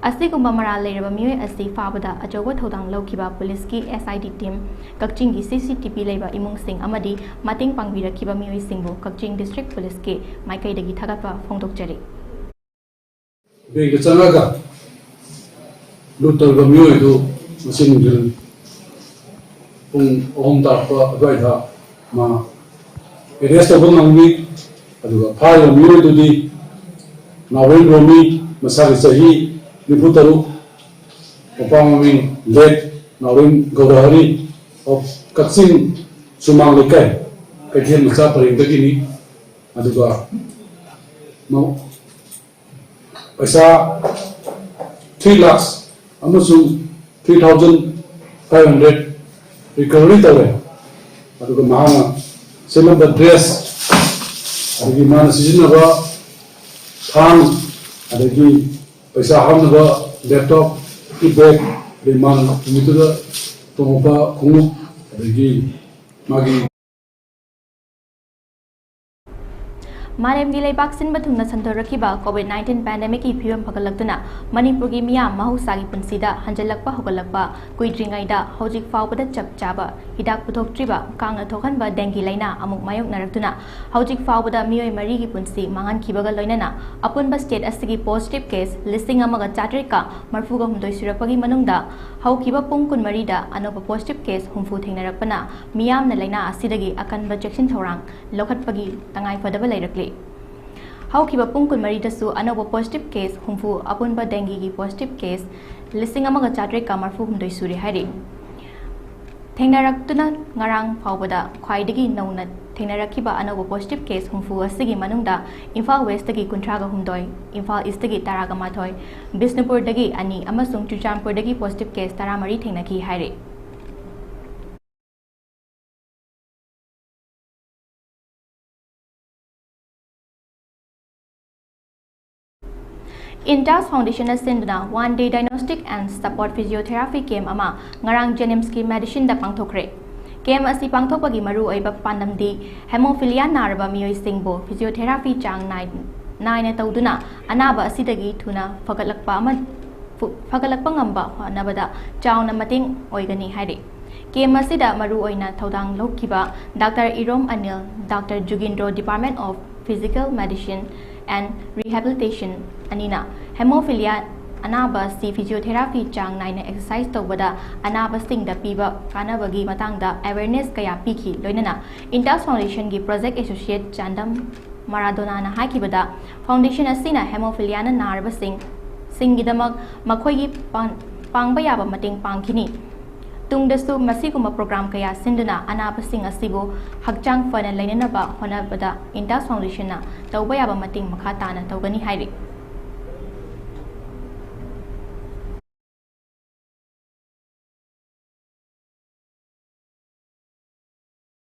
ꯑꯁꯤꯒꯨꯝꯕ ꯃꯔꯥꯜ ꯂꯩꯔꯕ ꯃꯤꯑꯣꯏ ꯑꯁꯤ ꯐꯥꯕꯗ ꯑꯆꯧꯕ ꯊꯧꯗꯥꯡ ꯂꯧꯈꯤꯕ ꯄꯨꯂꯤꯁꯀꯤ ꯑꯦꯁ ꯑꯥꯏ ꯇꯤ ꯇꯤꯝ, ꯀꯛꯆꯤꯡꯒꯤ ꯁꯤ ꯁꯤ ꯇꯤ ꯚꯤ ꯂꯩꯕ ꯏꯃꯨꯡꯁꯤꯡ ꯑꯃꯗꯤ ꯃꯇꯦꯡ ꯄꯥꯡꯕꯤꯔꯛꯈꯤꯕ ꯃꯤꯑꯣꯏꯁꯤꯡꯕꯨ ꯀꯛꯆꯤꯡ ꯗꯤꯁꯇ꯭ꯔꯤꯛ ꯄꯨꯂꯤꯁꯀꯤ ꯃꯥꯏꯀꯩꯗꯒꯤ ꯊꯥꯒꯠꯄ ꯐꯣꯡꯗꯣꯛꯆꯔꯤ꯫ ꯕꯦꯡꯛꯇ ꯆꯪꯉꯒ ꯂꯨꯠ ꯇꯧꯔꯤꯕ ꯃꯤꯑꯣꯏ ꯑꯗꯨ ꯉꯁꯤ ꯅꯨꯡꯊꯤꯜ ꯄꯨꯡ ꯑꯍꯨꯝ ꯇꯥꯔꯛꯄ ꯑꯗꯨꯋꯥꯏꯗ ꯃꯥ ꯑꯦꯔꯦꯁ ꯇꯧꯕ ꯉꯝꯃꯤ꯫ ꯑꯗꯨꯒ ꯐꯥꯔꯤꯕ ꯃꯤꯑꯣꯏꯗꯨꯗꯤ ꯅꯥꯎꯔꯦꯝ ꯔꯣꯃꯤ, ꯃꯁꯥꯒꯤ ꯆꯍꯤ ꯅꯤꯐꯨ ꯇꯔꯨꯛ, ꯃꯄꯥ ꯃꯃꯤꯡ ꯂꯦꯠ ꯅꯥꯎꯔꯦꯝ ꯒꯧꯔꯍꯔꯤ ꯑꯣꯐ ꯀꯛꯆꯤꯡ ꯁꯨꯃꯥꯡ ꯂꯩꯀꯥꯏ ꯀꯩꯊꯦꯜ ꯃꯆꯥ ꯄꯔꯦꯡꯗꯒꯤꯅꯤ꯫ ꯑꯗꯨꯒ ꯃ- ꯄꯩꯁꯥ three lakhs ꯑꯃꯁꯨꯡ three thousand five hundred recovery ꯇꯧꯔꯦ꯫ ꯑꯗꯨꯒ ꯃꯍꯥꯛꯅ ꯁꯦꯠꯂꯝꯕ ꯗ꯭ꯔꯦꯁ, ꯑꯗꯒꯤ ꯃꯥꯅ ꯁꯤꯖꯤꯟꯅꯕ ꯊꯥꯡ, ꯑꯗꯒꯤ ꯄꯩꯁꯥ ꯍꯥꯞꯅꯕ ꯂꯦꯞꯇꯣꯞꯀꯤ ꯕꯦꯒ, ꯑꯗꯒꯤ ꯃꯥꯅ ꯅꯨꯃꯤꯠꯇꯨꯗ ꯇꯣꯡꯉꯛꯄ ꯈꯣꯡꯎꯞ, ꯑꯗꯒꯤ ꯃꯥꯒꯤ ꯃꯥꯂꯦꯝꯒꯤ ꯂꯩꯕꯥꯛ ꯁꯤꯟꯕ ꯊꯨꯡꯅ ꯁꯟꯗꯣꯔꯛꯈꯤꯕ ꯀꯣꯚꯤꯗ ꯅꯥꯏꯟꯇꯤꯟ ꯄꯦꯟꯗꯦꯃꯤꯛꯀꯤ ꯐꯤꯕꯝ ꯐꯒꯠꯂꯛꯇꯨꯅ ꯃꯅꯤꯄꯨꯔꯒꯤ ꯃꯤꯌꯥꯝ ꯃꯍꯧꯁꯥꯒꯤ ꯄꯨꯟꯁꯤꯗ ꯍꯟꯖꯤꯜꯂꯛꯄ ꯍꯧꯒꯠꯂꯛꯄ ꯀꯨꯏꯗ꯭ꯔꯤꯉꯩꯗ ꯍꯧꯖꯤꯛ ꯐꯥꯎꯕꯗ ꯆꯞ ꯆꯥꯕ ꯍꯤꯗꯥꯛ ꯄꯨꯊꯣꯛꯇ꯭ꯔꯤꯕ ꯀꯥꯡꯅ ꯊꯣꯛꯍꯟꯕ ꯗꯦꯡꯒꯤ ꯂꯥꯏꯅꯥ ꯑꯃꯨꯛ ꯃꯥꯌꯣꯛꯅꯔꯛꯇꯨꯅ ꯍꯧꯖꯤꯛ ꯐꯥꯎꯕꯗ ꯃꯤꯑꯣꯏ ꯃꯔꯤꯒꯤ ꯄꯨꯟꯁꯤ ꯃꯥꯡꯍꯟꯈꯤꯕꯒ ꯂꯣꯏꯅꯅ ꯑꯄꯨꯟꯕ ꯁ꯭ꯇꯦꯠ ꯑꯁꯤꯒꯤ ꯄꯣꯖꯤꯇꯤꯚ ꯀꯦꯁ ꯂꯤꯁꯤꯡ ꯑꯃꯒ ꯆꯥꯇ꯭ꯔꯦꯠꯀ ꯃꯔꯐꯨꯒ ꯍꯨꯝꯗꯣꯏ ꯁꯨꯔꯛꯄꯒꯤ ꯃꯅꯨꯡꯗ ꯍꯧꯈꯤꯕ ꯄꯨꯡ ꯀꯨꯟꯃꯔꯤꯗ ꯑꯅꯧꯕ ꯄꯣꯖꯤꯇꯤꯚ ꯀꯦꯁ ꯍꯨꯝꯐꯨ ꯊꯦꯡꯅꯔꯛꯄꯅ ꯃꯤꯌꯥꯝꯅ ꯂꯥꯏꯅꯥ ꯑꯁꯤꯗꯒꯤ ꯑꯀꯟꯕ ꯆꯦꯛꯁꯤꯟ ꯊꯧꯔꯥꯡ ꯂꯧꯈꯠꯄꯒꯤ ꯇꯉꯥꯏꯐꯗꯕ ꯂꯩꯔꯛꯂꯤ꯫ ꯍꯧꯈꯤꯕ ꯄꯨꯡ ꯀꯨꯟꯃꯔꯤꯗꯁꯨ ꯑꯅꯧꯕ ꯄꯣꯖꯤꯇꯤꯚ ꯀꯦꯁ ꯍꯨꯝꯐꯨ, ꯑꯄꯨꯟꯕ ꯗꯦꯡꯒꯤꯒꯤ ꯄꯣꯖꯤꯇꯤꯚ ꯀꯦꯁ ꯂꯤꯁꯤꯡ ꯑꯃꯒ ꯆꯥꯇ꯭ꯔꯦꯠꯀ ꯃꯔꯐꯨ ꯍꯨꯝꯗꯣꯏ ꯁꯨꯔꯦ ꯍꯥꯏꯔꯤ꯫ ꯊꯦꯡꯅꯔꯛꯇꯨꯅ ꯉꯔꯥꯡ ꯐꯥꯎꯕꯗ ꯈ꯭ꯋꯥꯏꯗꯒꯤ ꯅꯧꯅ ꯊꯦꯡꯅꯔꯛꯈꯤꯕ ꯑꯅꯧꯕ ꯄꯣꯖꯤꯇꯤꯚ ꯀꯦꯁ ꯍꯨꯝꯐꯨ ꯑꯁꯤꯒꯤ ꯃꯅꯨꯡꯗ ꯏꯝꯐꯥꯜ ꯋꯦꯁꯇꯒꯤ ꯀꯨꯟꯊ꯭ꯔꯥꯒ ꯍꯨꯝꯗꯣꯏ, ꯏꯝꯐꯥꯜ ꯏꯁꯇꯒꯤ ꯇꯔꯥꯒ ꯃꯥꯊꯣꯏ, ꯕꯤꯁꯅꯨꯄꯨꯔꯗꯒꯤ ꯑꯅꯤ ꯑꯃꯁꯨꯡ ꯆꯨꯔꯆꯥꯟꯄꯨꯔꯗꯒꯤ ꯄꯣꯖꯤꯇꯤꯚ ꯀꯦꯁ ꯇꯔꯥꯃꯔꯤ ꯊꯦꯡꯅꯈꯤ ꯍꯥꯏꯔꯤ꯫ INTAS Foundation ꯅ ꯁꯤꯟꯗꯨꯅ One Day Diagnostic and Support Physiotherapy Camp ꯑꯃ ꯉꯔꯥꯡ JNIMS ꯀꯤ Medicine ꯗ ꯄꯥꯡꯊꯣꯛꯈ꯭ꯔꯦ꯫ Camp ꯑꯁꯤ ꯄꯥꯡꯊꯣꯛꯄꯒꯤ ꯃꯔꯨꯑꯣꯏꯕ ꯄꯥꯟꯗꯝꯗꯤ Hemophilia ꯅꯥꯔꯕ ꯃꯤꯑꯣꯏꯁꯤꯡꯕꯨ physiotherapy ꯆꯥꯡ ꯅꯥꯏ-, ꯅꯥꯏꯅ ꯇꯧꯗꯨꯅ ꯑꯅꯥꯕ ꯑꯁꯤꯗꯒꯤ ꯊꯨꯅ ꯐꯒꯠꯂꯛꯄ ꯑꯃ, ꯐꯨ-, ꯐꯒꯠꯂꯛꯄ ꯉꯝꯕ ꯍꯣꯠꯅꯕꯗ ꯆꯥꯎꯅ ꯃꯇꯦꯡ ꯑꯣꯏꯒꯅꯤ ꯍꯥꯏꯔꯤ꯫ Camp ꯑꯁꯤꯗ ꯃꯔꯨꯑꯣꯏꯅ ꯊꯧꯗꯥꯡ ꯂꯧꯈꯤꯕ Doctor Irom Anil, Doctor ꯖꯨꯒꯤꯟꯗ꯭ꯔꯣ, Department of Physical Medicine and Rehabilitation ꯑꯅꯤꯅ Hemophilia ꯑꯅꯥꯕ ꯑꯁꯤ physiotherapy ꯆꯥꯡ ꯅꯥꯏꯅ exercise ꯇꯧꯕꯗ ꯑꯅꯥꯕꯁꯤꯡꯗ ꯄꯤꯕ ꯀꯥꯟꯅꯕꯒꯤ ꯃꯇꯥꯡꯗ awareness ꯀꯌꯥ ꯄꯤꯈꯤ, ꯂꯣꯏꯅꯅ INTAS Foundation ꯒꯤ Project Associate ꯆꯥꯟꯗꯝ ꯃꯔꯥꯗꯣꯅꯥꯅ ꯍꯥꯏꯈꯤꯕꯗ, Foundation ꯑꯁꯤꯅ Hemophilia ꯅ ꯅꯥꯔꯕꯁꯤꯡ, ꯁꯤꯡꯒꯤꯗꯃꯛ ꯃꯈꯣꯏꯒꯤ ꯄꯥꯡ-, ꯄꯥꯡꯕ ꯌꯥꯕ ꯃꯇꯦꯡ ꯄꯥꯡꯈꯤꯅꯤ꯫ ꯇꯨꯡꯗꯁꯨ ꯃꯁꯤꯒꯨꯝꯕ program ꯀꯌꯥ ꯁꯤꯟꯗꯨꯅ ꯑꯅꯥꯕꯁꯤꯡ ꯑꯁꯤꯕꯨ ꯍꯛꯆꯥꯡ ꯐꯅ ꯂꯩꯅꯅꯕ ꯍꯣꯠꯅꯕꯗ INTAS Foundation ꯅ ꯇꯧꯕ ꯌꯥꯕ ꯃꯇꯦꯡ ꯃꯈꯥ ꯇꯥꯅ ꯇꯧꯒꯅꯤ ꯍꯥꯏꯔꯤ꯫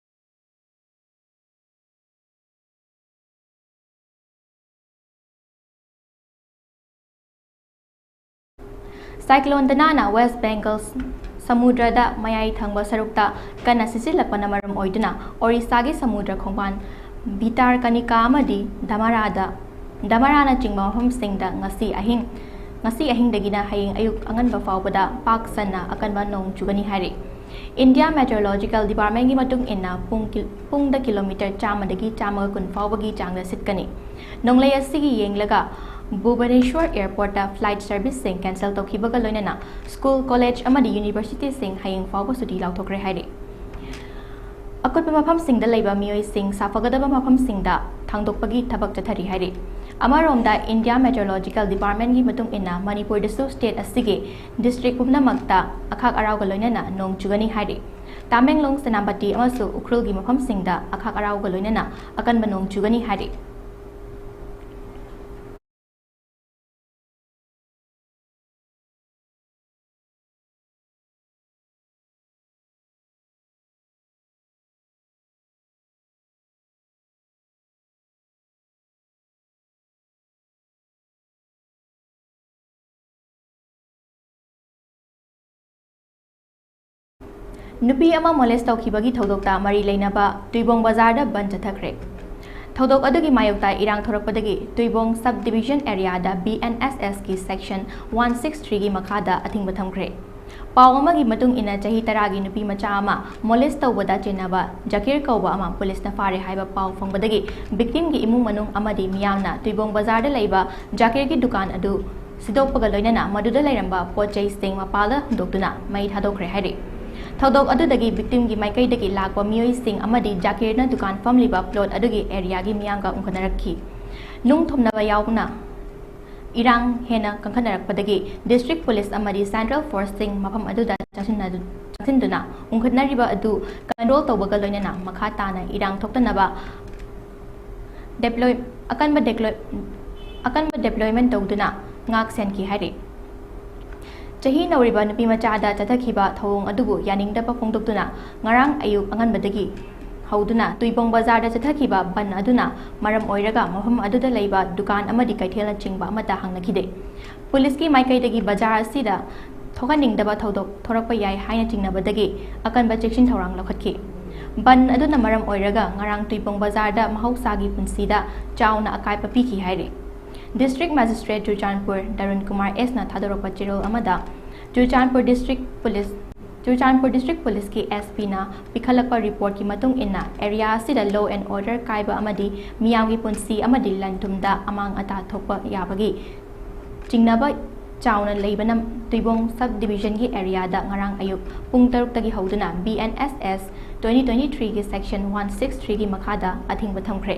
Cyclone ꯗꯅꯥꯅ West Bengal ꯁꯃꯨꯗ꯭ꯔꯗ ꯃꯌꯥꯏ ꯊꯪꯕ ꯁꯔꯨꯛꯇ ꯀꯟꯅ ꯁꯤꯖꯤꯜꯂꯛꯄꯅ ꯃꯔꯝ ꯑꯣꯏꯗꯨꯅ ꯑꯣꯔꯤꯁꯥꯒꯤ ꯁꯃꯨꯗ꯭ꯔ ꯈꯣꯡꯕꯥꯟ ꯚꯤꯇꯥꯔꯀꯅꯤꯀꯥ ꯑꯃꯗꯤ ꯙꯃꯥꯔꯥꯗ, ꯙꯃꯥꯔꯥꯅꯆꯤꯡꯕ ꯃꯐꯝꯁꯤꯡꯗ ꯉꯁꯤ ꯑꯍꯤꯡ, ꯉꯁꯤ ꯑꯍꯤꯡꯗꯒꯤꯅ ꯍꯌꯦꯡ ꯑꯌꯨꯛ ꯑꯉꯟꯕ ꯐꯥꯎꯕꯗ ꯄꯥꯛ ꯁꯟꯅ ꯑꯀꯟꯕ ꯅꯣꯡ ꯆꯨꯒꯅꯤ ꯍꯥꯏꯔꯤ꯫ India Meteorological Department ꯀꯤ ꯃꯇꯨꯡ ꯏꯟꯅ ꯄꯨꯡ ꯀꯤ-, ꯄꯨꯡꯗ kilometre ꯆꯥꯝꯃꯗꯒꯤ ꯆꯥꯝꯃꯒ ꯀꯨꯟ ꯐꯥꯎꯕꯒꯤ ꯆꯥꯡꯗ ꯁꯤꯠꯀꯅꯤ꯫ ꯅꯣꯡꯂꯩ ꯑꯁꯤꯒꯤ ꯌꯦꯡꯂꯒ ꯚꯨꯕꯅꯦꯁ꯭ꯋꯔ airport ꯇ flight service ꯁꯤꯡ cancel ꯇꯧꯈꯤꯕꯒ ꯂꯣꯏꯅꯅ school, college ꯑꯃꯗꯤ university ꯁꯤꯡ ꯍꯌꯦꯡ ꯐꯥꯎꯕ ꯁꯨꯇꯤ ꯂꯥꯎꯊꯣꯛꯈ꯭ꯔꯦ ꯍꯥꯏꯔꯤ꯫ ꯑꯀꯨꯠꯄ ꯃꯐꯝꯁꯤꯡꯗ ꯂꯩꯕ ꯃꯤꯑꯣꯏꯁꯤꯡ ꯁꯥꯐꯒꯗꯕ ꯃꯐꯝꯁꯤꯡꯗ ꯊꯥꯡꯗꯣꯛꯄꯒꯤ ꯊꯕꯛ ꯆꯠꯊꯔꯤ ꯍꯥꯏꯔꯤ꯫ ꯑꯃꯔꯣꯝꯗ, India Meteorological Department ꯀꯤ ꯃꯇꯨꯡ ꯏꯟꯅ ꯃꯅꯤꯄꯨꯔꯗꯁꯨ state ꯑꯁꯤꯒꯤ district ꯄꯨꯝꯅꯃꯛꯇ ꯑꯈꯥꯛ ꯑꯔꯥꯎꯒ ꯂꯣꯏꯅꯅ ꯅꯣꯡ ꯆꯨꯒꯅꯤ ꯍꯥꯏꯔꯤ꯫ ꯇꯥꯃꯦꯡꯂꯣꯡ, ꯁꯦꯅꯥꯄꯇꯤ ꯑꯃꯁꯨꯡ ꯎꯈ꯭ꯔꯨꯜꯒꯤ ꯃꯐꯝꯁꯤꯡꯗ ꯑꯈꯥꯛ ꯑꯔꯥꯎꯒ ꯂꯣꯏꯅꯅ ꯑꯀꯟꯕ ꯅꯣꯡ ꯆꯨꯒꯅꯤ ꯍꯥꯏꯔꯤ꯫ ꯅꯨꯄꯤ ꯑꯃ ꯃꯣꯂꯦꯁ ꯇꯧꯈꯤꯕꯒꯤ ꯊꯧꯗꯣꯛꯇ ꯃꯔꯤ ꯂꯩꯅꯕ ꯇꯨꯏꯕꯣꯡ ꯕꯖꯥꯔꯗ ꯕꯟ ꯆꯠꯊꯈ꯭ꯔꯦ꯫ ꯊꯧꯗꯣꯛ ꯑꯗꯨꯒꯤ ꯃꯥꯌꯣꯛꯇ ꯏꯔꯥꯡ ꯊꯣꯔꯛꯄꯗꯒꯤ ꯇꯨꯏꯕꯣꯡ ꯁꯕ ꯗꯤꯕꯤꯖꯟ ꯑꯦꯔꯤꯌꯥꯗ B N S Sꯀꯤ ꯁꯦꯛꯁꯟ one six threeꯒꯤ ꯃꯈꯥꯗ ꯑꯊꯤꯡꯕ ꯊꯝꯈ꯭ꯔꯦ꯫ ꯄꯥꯎ ꯑꯃꯒꯤ ꯃꯇꯨꯡ ꯏꯟꯅ, ꯆꯍꯤ ꯇꯔꯥꯒꯤ ꯅꯨꯄꯤ ꯃꯆꯥ ꯑꯃ ꯃꯣꯂꯦꯁ ꯇꯧꯕꯗ ꯆꯦꯟꯅꯕ ꯖꯀꯤꯔ ꯀꯧꯕ ꯑꯃ ꯄꯨꯂꯤꯁꯅ ꯐꯥꯔꯦ ꯍꯥꯏꯕ ꯄꯥꯎ ꯐꯪꯕꯗꯒꯤ ꯚꯤꯛꯇꯤꯝꯒꯤ ꯏꯃꯨꯡ ꯃꯅꯨꯡ ꯑꯃꯗꯤ ꯃꯤꯌꯥꯝꯅ ꯇꯨꯏꯕꯣꯡ ꯕꯖꯥꯔꯗ ꯂꯩꯕ ꯖꯀꯤꯔꯒꯤ ꯗꯨꯀꯥꯟ ꯑꯗꯨ ꯁꯤꯗꯣꯛꯄꯒ ꯂꯣꯏꯅꯅ ꯃꯗꯨꯗ ꯂꯩꯔꯝꯕ ꯄꯣꯠ ꯆꯩꯁꯤꯡ ꯃꯄꯥꯜꯗ ꯍꯨꯟꯗꯣꯛꯇꯨꯅ ꯃꯩ ꯊꯥꯗꯣꯛꯈ꯭ꯔꯦ ꯍꯥꯏꯔꯤ꯫ ꯊꯧꯗꯣꯛ ꯑꯗꯨꯗꯒꯤ ꯚꯤꯛꯇꯤꯝꯒꯤ ꯃꯥꯏꯀꯩꯗꯒꯤ ꯂꯥꯛꯄ ꯃꯤꯑꯣꯏꯁꯤꯡ ꯑꯃꯗꯤ ꯖꯀꯤꯔꯅ ꯗꯨꯀꯥꯟ ꯐꯝꯂꯤꯕ ꯄ꯭ꯂꯣꯠ ꯑꯗꯨꯒꯤ ꯑꯦꯔꯤꯌꯥꯒꯤ ꯃꯤꯌꯥꯝꯒ ꯎꯪꯈꯠꯅꯔꯛꯈꯤ꯫ ꯅꯨꯡ ꯊꯣꯝꯅꯕ ꯌꯥꯎꯅ ꯏꯔꯥꯡ ꯍꯦꯟꯅ ꯀꯟꯈꯠꯅꯔꯛꯄꯗꯒꯤ ꯗꯤꯁꯇ꯭ꯔꯤꯛ ꯄꯨꯂꯤꯁ ꯑꯃꯗꯤ ꯁꯦꯟꯇ꯭ꯔꯦꯜ ꯐꯣꯔꯁꯁꯤꯡ ꯃꯐꯝ ꯑꯗꯨꯗ ꯆꯪꯁꯤꯟꯅꯗꯨ-, ꯆꯪꯁꯤꯟꯗꯨꯅ ꯎꯪꯈꯠꯅꯔꯤꯕ ꯑꯗꯨ ꯀꯟꯇ꯭ꯔꯣꯜ ꯇꯧꯕꯒ ꯂꯣꯏꯅꯅ ꯃꯈꯥ ꯇꯥꯅ ꯏꯔꯥꯡ ꯊꯣꯛꯇꯅꯕ deploy-, ꯑꯀꯟꯕ deploy-, ꯑꯀꯟꯕ deployment ꯇꯧꯗꯨꯅ ꯉꯥꯛ ꯁꯦꯟꯈꯤ ꯍꯥꯏꯔꯤ꯫ ꯆꯍꯤ ꯅꯧꯔꯤꯕ ꯅꯨꯄꯤ ꯃꯆꯥꯗ ꯆꯠꯊꯈꯤꯕ ꯊꯧꯑꯣꯡ ꯑꯗꯨꯕꯨ ꯌꯥꯅꯤꯡꯗꯕ ꯐꯣꯡꯗꯣꯛꯇꯨꯅ ꯉꯔꯥꯡ ꯑꯌꯨꯛ ꯑꯉꯟꯕꯗꯒꯤ ꯍꯧꯗꯨꯅ ꯇꯨꯏꯕꯣꯡ ꯕꯖꯥꯔꯗ ꯆꯠꯊꯈꯤꯕ ꯕꯟ ꯑꯗꯨꯅ ꯃꯔꯝ ꯑꯣꯏꯔꯒ ꯃꯐꯝ ꯑꯗꯨꯗ ꯂꯩꯕ ꯗꯨꯀꯥꯟ ꯑꯃꯗꯤ ꯀꯩꯊꯦꯜꯅꯆꯤꯡꯕ ꯑꯃꯠꯇ ꯍꯥꯡꯅꯈꯤꯗꯦ꯫ ꯄꯨꯂꯤꯁꯀꯤ ꯃꯥꯏꯀꯩꯗꯒꯤ ꯕꯖꯥꯔ ꯑꯁꯤꯗ ꯊꯣꯛꯍꯟꯅꯤꯡꯗꯕ ꯊꯧꯗꯣꯛ ꯊꯣꯔꯛꯄ ꯌꯥꯏ ꯍꯥꯏꯅ ꯆꯤꯡꯅꯕꯗꯒꯤ ꯑꯀꯟꯕ ꯆꯦꯛꯁꯤꯟ ꯊꯧꯔꯥꯡ ꯂꯧꯈꯠꯈꯤ꯫ ꯕꯟ ꯑꯗꯨꯅ ꯃꯔꯝ ꯑꯣꯏꯔꯒ ꯉꯔꯥꯡ ꯇꯨꯏꯕꯣꯡ ꯕꯖꯥꯔꯗ ꯃꯍꯧꯁꯥꯒꯤ ꯄꯨꯟꯁꯤꯗ ꯆꯥꯎꯅ ꯑꯀꯥꯏꯕ ꯄꯤꯈꯤ ꯍꯥꯏꯔꯤ꯫ ꯗꯤꯁꯇ꯭ꯔꯤꯛ ꯃꯦꯖꯤꯁꯇ꯭ꯔꯦꯠ ꯆꯨꯔꯆꯥꯟꯄꯨꯔ ꯗꯔꯨꯟ ꯀꯨꯃꯥꯔ ꯑꯦꯁꯅ ꯊꯥꯗꯣꯔꯛꯄ ꯆꯦꯔꯣꯜ ꯑꯃꯗ, Churachandpur district police, Churachandpur district ꯄꯨꯂꯤꯁꯀꯤ S Pꯅ ꯄꯤꯈꯠꯂꯛꯄ ꯔꯤꯄꯣꯔꯠꯀꯤ ꯃꯇꯨꯡ ꯏꯟꯅ, ꯑꯦꯔꯤꯌꯥ ꯑꯁꯤꯗ law and order ꯀꯥꯏꯕ ꯑꯃꯗꯤ ꯃꯤꯌꯥꯝꯒꯤ ꯄꯨꯟꯁꯤ ꯑꯃꯗꯤ ꯂꯟ ꯊꯨꯝꯗ ꯑꯃꯥꯡ ꯑꯇꯥ ꯊꯣꯛꯄ ꯌꯥꯕꯒꯤ ꯆꯤꯡꯅꯕ ꯆꯥꯎꯅ ꯂꯩꯕꯅ ꯇꯨꯏꯕꯣꯡ ꯁꯕ ꯗꯤꯕꯤꯖꯟꯒꯤ ꯑꯦꯔꯤꯌꯥꯗ ꯉꯔꯥꯡ ꯑꯌꯨꯛ ꯄꯨꯡ ꯇꯔꯨꯛꯇꯒꯤ ꯍꯧꯗꯨꯅ B N S S twenty twenty-threeꯒꯤ section one six threeꯒꯤ ꯃꯈꯥꯗ ꯑꯊꯤꯡꯕ ꯊꯝꯈ꯭ꯔꯦ꯫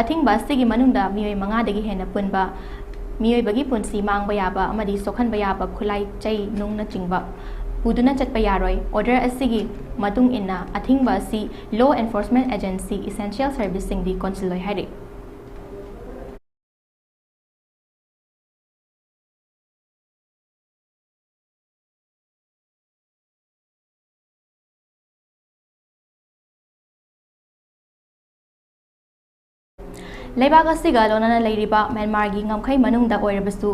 ꯑꯊꯤꯡꯕ ꯑꯁꯤꯒꯤ ꯃꯅꯨꯡꯗ ꯃꯤꯑꯣꯏ ꯃꯉꯥꯗꯒꯤ ꯍꯦꯟꯅ ꯄꯨꯟꯕ, ꯃꯤꯑꯣꯏꯕꯒꯤ ꯄꯨꯟꯁꯤ ꯃꯥꯡꯕ ꯌꯥꯕ ꯑꯃꯗꯤ ꯁꯣꯛꯍꯟꯕ ꯌꯥꯕ ꯈꯨꯠꯂꯥꯏ, ꯆꯩ, ꯅꯨꯡꯅꯆꯤꯡꯕ ꯄꯨꯗꯨꯅ ꯆꯠꯄ ꯌꯥꯔꯣꯏ꯫ Order ꯑꯁꯤꯒꯤ ꯃꯇꯨꯡ ꯏꯟꯅ ꯑꯊꯤꯡꯕ ꯑꯁꯤ law enforcement agency, essential serviceꯁꯤꯡꯗꯤ ꯀꯣꯟꯁꯤꯜꯂꯣꯏ ꯍꯥꯏꯔꯤ꯫ ꯂꯩꯕꯥꯛ ꯑꯁꯤꯒ ꯂꯣꯟꯅꯅ ꯂꯩꯔꯤꯕ ꯃ꯭ꯌꯥꯟꯃꯥꯔꯒꯤ ꯉꯝꯈꯩ ꯃꯅꯨꯡꯗ ꯑꯣꯏꯔꯕꯁꯨ,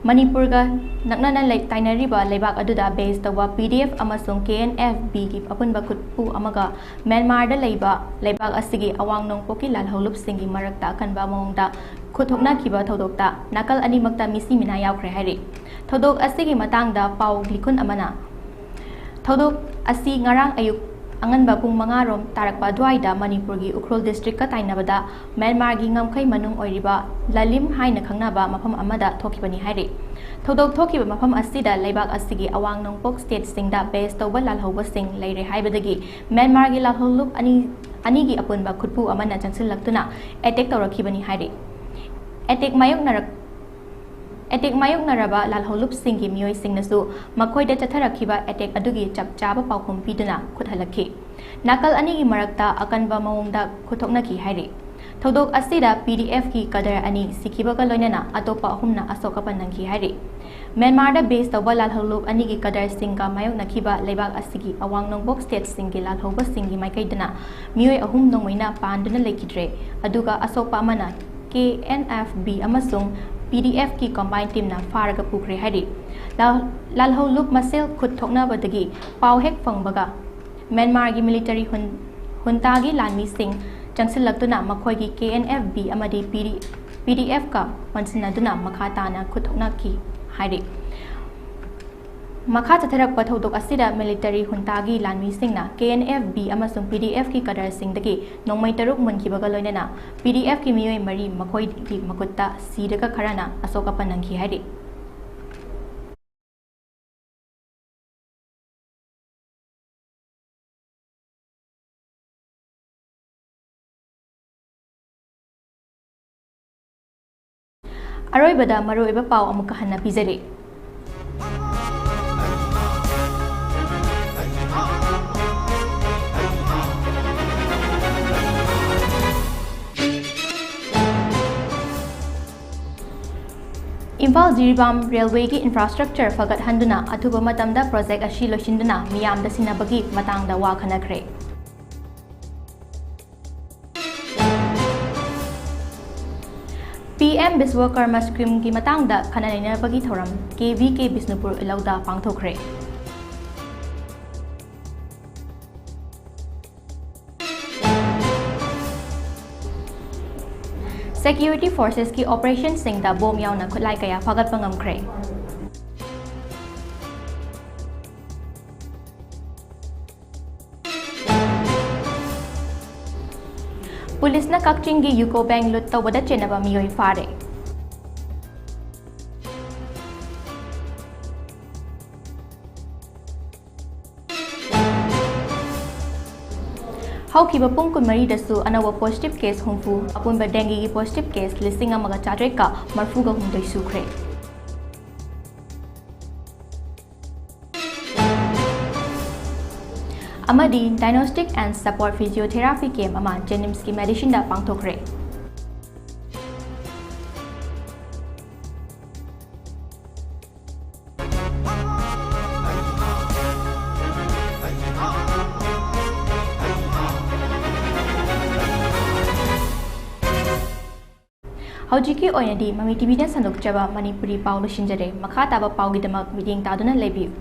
ꯃꯅꯤꯄꯨꯔꯒ ꯅꯛꯅꯅ ꯂꯩ-, ꯇꯥꯏꯅꯔꯤꯕ ꯂꯩꯕꯥꯛ ꯑꯗꯨꯗ base ꯇꯧꯕ P D F ꯑꯃꯁꯨꯡ K N F B ꯒꯤ ꯑꯄꯨꯟꯕ ꯈꯨꯠꯄꯨ ꯑꯃꯒ ꯃ꯭ꯌꯥꯟꯃꯥꯔꯗ ꯂꯩꯕ ꯂꯩꯕꯥꯛ ꯑꯁꯤꯒꯤ ꯑꯋꯥꯡ ꯅꯣꯡꯄꯣꯛꯀꯤ ꯂꯥꯜꯍꯧꯂꯨꯞꯁꯤꯡꯒꯤ ꯃꯔꯛꯇ ꯑꯀꯟꯕ ꯃꯑꯣꯡꯗ ꯈꯨꯠ ꯊꯣꯛꯅꯈꯤꯕ ꯊꯧꯗꯣꯛꯇ ꯅꯥꯀꯜ ꯑꯅꯤꯃꯛꯇ ꯃꯤꯁꯤ ꯃꯤꯅꯥ ꯌꯥꯎꯈ꯭ꯔꯦ ꯍꯥꯏꯔꯤ꯫ ꯊꯧꯗꯣꯛ ꯑꯁꯤꯒꯤ ꯃꯇꯥꯡꯗ ꯄꯥꯎ ꯂꯤꯈꯨꯟ ꯑꯃꯅ, ꯊꯧꯗꯣꯛ ꯑꯁꯤ ꯉꯔꯥꯡ ꯑꯌꯨꯛ ꯑꯉꯟꯕ ꯄꯨꯡ ꯃꯉꯥ ꯔꯣꯝ ꯇꯥꯔꯛꯄ ꯑꯗꯨꯋꯥꯏꯗ ꯃꯅꯤꯄꯨꯔꯒꯤ ꯎꯈ꯭ꯔꯨꯜ district ꯀ ꯇꯥꯏꯅꯕꯗ ꯃ꯭ꯌꯥꯟꯃꯥꯔꯒꯤ ꯉꯝꯈꯩ ꯃꯅꯨꯡ ꯑꯣꯏꯔꯤꯕ ꯂꯥꯂꯤꯝ ꯍꯥꯏꯅ ꯈꯪꯅꯕ ꯃꯐꯝ ꯑꯃꯗ ꯊꯣꯛꯈꯤꯕꯅꯤ ꯍꯥꯏꯔꯤ꯫ ꯊꯧꯗꯣꯛ ꯊꯣꯛꯈꯤꯕ ꯃꯐꯝ ꯑꯁꯤꯗ ꯂꯩꯕꯥꯛ ꯑꯁꯤꯒꯤ ꯑꯋꯥꯡ ꯅꯣꯡꯄꯣꯛ state ꯁꯤꯡꯗ base ꯇꯧꯕ ꯂꯥꯜꯍꯧꯕꯁꯤꯡ ꯂꯩꯔꯦ ꯍꯥꯏꯕꯗꯒꯤ ꯃ꯭ꯌꯥꯟꯃꯥꯔꯒꯤ ꯂꯥꯜꯍꯧꯂꯨꯞ ꯑꯅꯤ, ꯑꯅꯤꯒꯤ ꯑꯄꯨꯟꯕ ꯈꯨꯠꯄꯨ ꯑꯃꯅ ꯆꯪꯁꯤꯜꯂꯛꯇꯨꯅ attack ꯇꯧꯔꯛꯈꯤꯕꯅꯤ ꯍꯥꯏꯔꯤ꯫ Attack ꯃꯥꯌꯣꯛꯅꯔꯛ-, attack ꯃꯥꯌꯣꯛꯅꯔꯕ ꯂꯥꯜꯍꯧꯂꯨꯞꯁꯤꯡꯒꯤ ꯃꯤꯑꯣꯏꯁꯤꯡꯅꯁꯨ ꯃꯈꯣꯏꯗ ꯆꯠꯊꯔꯛꯈꯤꯕ attack ꯑꯗꯨꯒꯤ ꯆꯞ ꯆꯥꯕ ꯄꯥꯎꯈꯨꯝ ꯄꯤꯗꯨꯅ ꯈꯨꯠ ꯍꯜꯂꯛꯈꯤ꯫ ꯅꯥꯀꯜ ꯑꯅꯤꯒꯤ ꯃꯔꯛꯇ ꯑꯀꯟꯕ ꯃꯑꯣꯡꯗ ꯈꯨꯠꯊꯣꯛꯅꯈꯤ ꯍꯥꯏꯔꯤ꯫ ꯊꯧꯗꯣꯛ ꯑꯁꯤꯗ P D F ꯀꯤ cadre ꯑꯅꯤ ꯁꯤꯈꯤꯕꯒ ꯂꯣꯏꯅꯅ ꯑꯇꯣꯞꯄ ꯑꯍꯨꯝꯅ ꯑꯁꯣꯛ ꯑꯄꯟ ꯅꯪꯈꯤ ꯍꯥꯏꯔꯤ꯫ ꯃ꯭ꯌꯥꯟꯃꯥꯔꯗ base ꯇꯧꯕ ꯂꯥꯜꯍꯧꯂꯨꯞ ꯑꯅꯤꯒꯤ cadre ꯁꯤꯡꯒ ꯃꯥꯌꯣꯛꯅꯈꯤꯕ ꯂꯩꯕꯥꯛ ꯑꯁꯤꯒꯤ ꯑꯋꯥꯡ ꯅꯣꯡꯄꯣꯛ state ꯁꯤꯡꯒꯤ ꯂꯥꯜꯍꯧꯕꯁꯤꯡꯒꯤ ꯃꯥꯏꯀꯩꯗꯅ ꯃꯤꯑꯣꯏ ꯑꯍꯨꯝ ꯅꯣꯡꯃꯩꯅ ꯄꯥꯟꯗꯨꯅ ꯂꯩꯈꯤꯗ꯭ꯔꯦ, ꯑꯗꯨꯒ ꯑꯁꯣꯛꯄ ꯑꯃꯅ K N F B ꯑꯃꯁꯨꯡ P D F ꯀꯤ combine team ꯅ ꯐꯥꯔꯒ ꯄꯨꯈ꯭ꯔꯦ ꯍꯥꯏꯔꯤ꯫ ꯂꯥꯜ-, ꯂꯥꯜꯍꯧꯂꯨꯞ ꯃꯁꯦꯜ ꯈꯨꯠ ꯊꯣꯛꯅꯕꯗꯒꯤ ꯄꯥꯎ ꯍꯦꯛ ꯐꯪꯕꯒ ꯃ꯭ꯌꯥꯟꯃꯥꯔꯒꯤ military ꯍꯨꯟ-, junta ꯒꯤ ꯂꯥꯟꯃꯤꯁꯤꯡ ꯆꯪꯁꯤꯜꯂꯛꯇꯨꯅ ꯃꯈꯣꯏꯒꯤ K N F B ꯑꯃꯗꯤ P D-, P D F ꯀ ꯑꯣꯟꯁꯤꯟꯅꯗꯨꯅ ꯃꯈꯥ ꯇꯥꯅ ꯈꯨꯠ ꯊꯣꯛꯅꯈꯤ ꯍꯥꯏꯔꯤ꯫ ꯃꯈꯥ ꯆꯠꯊꯔꯛꯄ ꯊꯧꯗꯣꯛ ꯑꯁꯤꯗ military junta ꯒꯤ ꯂꯥꯟꯃꯤꯁꯤꯡꯅ K N F B ꯑꯃꯁꯨꯡ P D F ꯀꯤ cadre ꯁꯤꯡꯗꯒꯤ ꯅꯣꯡꯃꯩ ꯇꯔꯨꯛ ꯃꯨꯟꯈꯤꯕꯒ ꯂꯣꯏꯅꯅ P D F ꯀꯤ ꯃꯤꯑꯣꯏ ꯃꯔꯤ ꯃꯈꯣꯏꯒꯤ ꯃꯈꯨꯠꯇ ꯁꯤꯔꯒ ꯈꯔꯅ ꯑꯁꯣꯛ ꯑꯄꯟ ꯅꯪꯈꯤ ꯍꯥꯏꯔꯤ꯫ ꯑꯔꯣꯏꯕꯗ ꯃꯔꯨꯑꯣꯏꯕ ꯄꯥꯎ ꯑꯃꯨꯛꯀ ꯍꯟꯅ ꯄꯤꯖꯔꯤ꯫ ꯏꯝꯐꯥꯜ ꯖꯤꯔꯤꯕꯥꯝ railway ꯒꯤ infrastructure ꯐꯒꯠꯍꯟꯗꯨꯅ ꯑꯊꯨꯕ ꯃꯇꯝꯗ project ꯑꯁꯤ ꯂꯣꯏꯁꯤꯟꯗꯨꯅ ꯃꯤꯌꯥꯝꯗ ꯁꯤꯟꯅꯕꯒꯤ ꯃꯇꯥꯡꯗ ꯋꯥ ꯈꯟꯅꯈ꯭ꯔꯦ꯫ P M ꯕꯤꯁ꯭ꯋꯀꯔꯃ ꯁ꯭ꯀꯤꯝꯒꯤ ꯃꯇꯥꯡꯗ ꯈꯟꯅ ꯅꯩꯅꯕꯒꯤ ꯊꯧꯔꯝ ꯀꯦ ꯚꯤ ꯀꯦ ꯕꯤꯁꯅꯨꯄꯨꯔ ꯏꯂꯧꯗ ꯄꯥꯡꯊꯣꯛꯈ꯭ꯔꯦ꯫ ꯁꯦꯀ꯭ꯌꯨꯔꯤꯇꯤ ꯐꯣꯔꯁꯦꯁꯀꯤ ꯑꯣꯄꯔꯦꯁꯟꯁꯤꯡꯗ ꯕꯣꯝ ꯌꯥꯎꯅ ꯈꯨꯠꯂꯥꯏ ꯀꯌꯥ ꯐꯥꯒꯠꯄ ꯉꯝꯈ꯭ꯔꯦ꯫ ꯄꯨꯂꯤꯁꯅ ꯀꯛꯆꯤꯡꯒꯤ ꯌꯨꯀꯣ ꯕꯦꯡꯛ ꯂꯨꯠ ꯇꯧꯕꯗ ꯆꯦꯟꯅꯕ ꯃꯤꯑꯣꯏ ꯐꯥꯔꯦ꯫ ꯍꯧꯈꯤꯕ ꯄꯨꯡ ꯀꯨꯟꯃꯔꯤꯗꯁꯨ ꯑꯅꯧꯕ ꯄꯣꯖꯤꯇꯤꯚ ꯀꯦꯁ ꯍꯨꯝꯐꯨ, ꯑꯄꯨꯟꯕ ꯗꯦꯡꯒꯤꯒꯤ ꯄꯣꯖꯤꯇꯤꯚ ꯀꯦꯁ ꯂꯤꯁꯤꯡ ꯑꯃꯒ ꯆꯥꯇ꯭ꯔꯦꯠꯀ ꯃꯔꯤꯐꯨꯒ ꯍꯨꯝꯗꯣꯏ ꯁꯨꯈ꯭ꯔꯦ꯫ ꯑꯃꯗꯤ Diagnostic and Support Physiotherapy Camp ꯑꯃ ꯖꯦꯅꯤꯝꯁꯀꯤ ꯃꯦꯗꯤꯁꯤꯟꯗ ꯄꯥꯡꯊꯣꯛꯈ꯭ꯔꯦ꯫ ꯍꯧꯖꯤꯛꯀꯤ ꯑꯣꯏꯅꯗꯤ ꯃꯃꯤ ꯇꯤꯚꯤꯅ ꯁꯟꯗꯣꯛꯆꯕ ꯃꯅꯤꯄꯨꯔꯤ ꯄꯥꯎ ꯂꯣꯏꯁꯤꯟꯖꯔꯦ꯫ ꯃꯈꯥ ꯇꯥꯕ ꯄꯥꯎꯒꯤꯗꯃꯛ ꯃꯤꯠꯌꯦꯡ ꯇꯥꯗꯨꯅ ꯂꯩꯕꯤꯌꯨ꯫